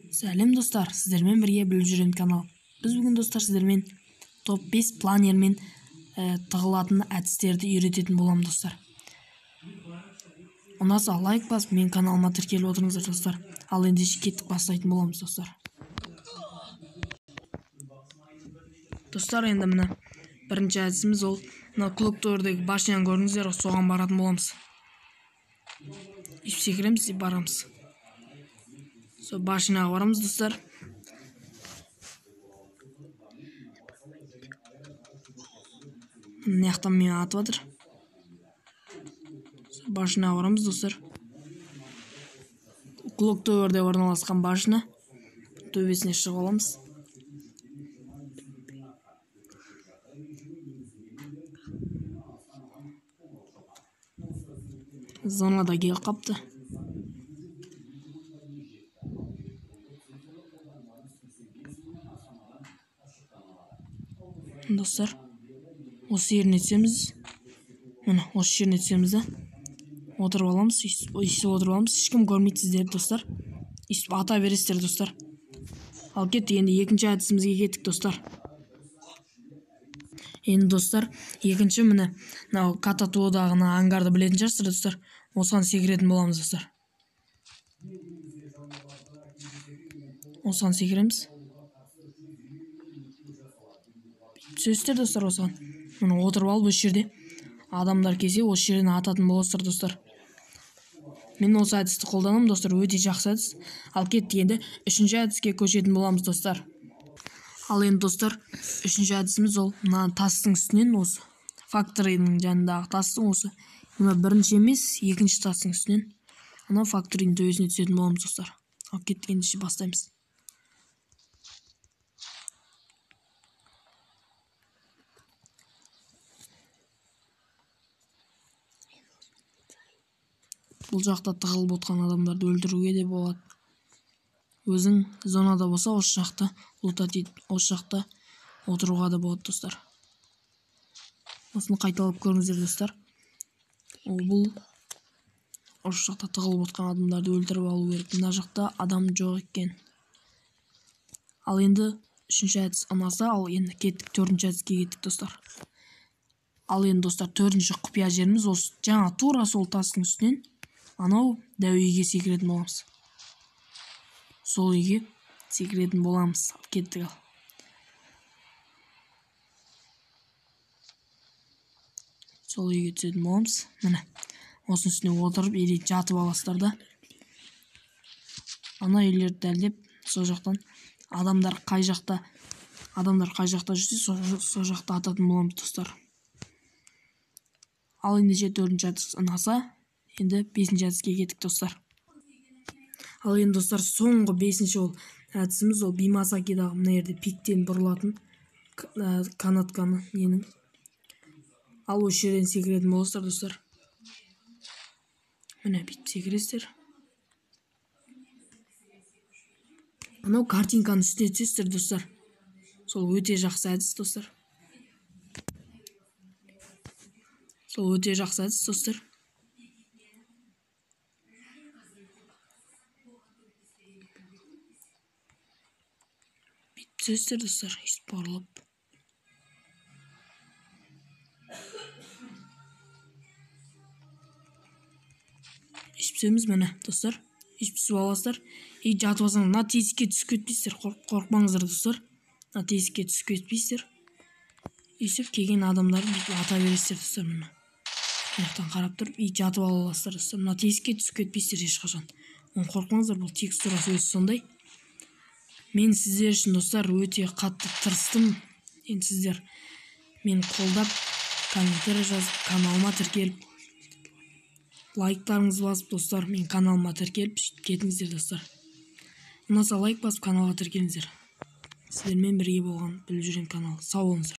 Сәлем достар, сіздермен бірге Біліп жүрем канал. Біз бүгін достар сіздермен топ 5 планермен тығылатын әдістерді үйрететін боламын достар. Ұнаса лайк басып, мен каналыма тіркеліп отырыңыздар достар. Ал ендеше кеттік, бастайтын боламыз достар. Достар, енді міне бірінші әдісіміз ол мына Clock Tower'дегі башняны көрдіңіздер, соған баратын боламыз. Үш секіреміз, барамыз. Сол башняға барамыз достар. Мына жақтан мені атып жатыр. Сол башняға барамыз достар. Clock Tower'де орналасқан башня. Төбесіне шығып аламыз. Зонада келіп қапты. Достар, осы жеріне түсеміз. Міне, осы жеріне түсеміз да. Отырып аламыз, өйстіп отырып аламыз. Ешкім көрмейді сіздерді достар. Өйстіп ата бересіздер достар. Ал кеттік, енді екінші әдісімізге кеттік достар. Енді достар, екінші міне мынау Кататуодағы мына ангарды білетін шығарсыздар достар. Осыған секіретін боламыз достар. Осыған секіреміз. Түсесіздер достар осыған. Міне отырып алып осы жерде адамдар келсе осы жерден ататын боласыздар достар. Мен осы әдісті қолданамын достар, өте жақсы әдіс. Ал кеттік, енді үшінші әдіске көшетін боламыз достар. Ал енді достар, үшінші әдісіміз ол мына тастың үстінен осы факторидің жанындағы тастың осы мына бірінші емес, екінші тастың үстінен ана факторидің төбесіне түсетін боламыз достар. Ал кеттік, ендеше бастаймыз. Бұл жақта тығылып отқан адамдарды өлтіруге де болады. Өзің зонада болса, осы жақта лутать ет, осы жақта отыруға да болады достар. Осыны қайталап көріңіздер достар. Ол бұл осы жақта тығылып отқан адамдарды өлтіріп алу керек. Мына жақта адам жоқ екен. Ал енді үшінші әдіс ұнаса, ал енді кеттік, төртінші әдіске кеттік достар. Ал енді достар, төртінші құпия жеріміз осы жаңа тура сол тастың үстінен анау дәу үйге секіретін боламыз. Сол үйге секіретін боламыз. Ал кеттік ал. Сол үйге түсетін боламыз. Міне, осының үстіне отырып или жатып аласыздар да. Ана үйлерді дәлдеп, сол жақтан адамдар қай жақта, адамдар қай жақта жүрсе, сол жақта ататын боламыз достар. Ал ендеше төртінші әдіс ұнаса, енді бесінші әдіске кеттік достар. Ал енді достар, соңғы бесінші ол әдісіміз ол Бимасакидағы мына жерде пиктен бұрылатын канатканы ненің. Ал осы жерден секіретін боласыздар достар. Міне бүйтіп секіресіздер. Анау картинканың үстіне түсесіздер достар. Сол өте жақсы әдіс достар. Сол өте жақсы әдіс достар. Бүйтіп түсесіздер достар, өйстіп бұрылып. Өйстіп түсеміз міне достар. Өйстіп түсіп аласыздар. И жатып алсаңыз, мына тесікке түсіп кетпейсіздер, қорықпаңыздар достар. Мына тесікке түсіп кетпейсіздер. Өйстіп келген адамдарды бүйтіп ата бересіздер достар міне. Мына жақтан қарап тұрып, и жатып ала аласыздар достар. Мына тесікке түсіп кетпейсіздер ешқашан. Оны қорықпаңыздар, бұл текстурасы өзі сондай. Мен сіздер үшін достар өте қатты тырыстым. Енді сіздер мені қолдап, комментарий жазып, каналыма тіркеліп, лайктарыңызды басып достар, мен каналыма тіркеліп сөйтіп кетіңіздер достар. Ұнаса лайк басып каналға тіркеліңіздер. Сіздермен бірге болған Біліп жүрем каналы. Сау болыңыздар.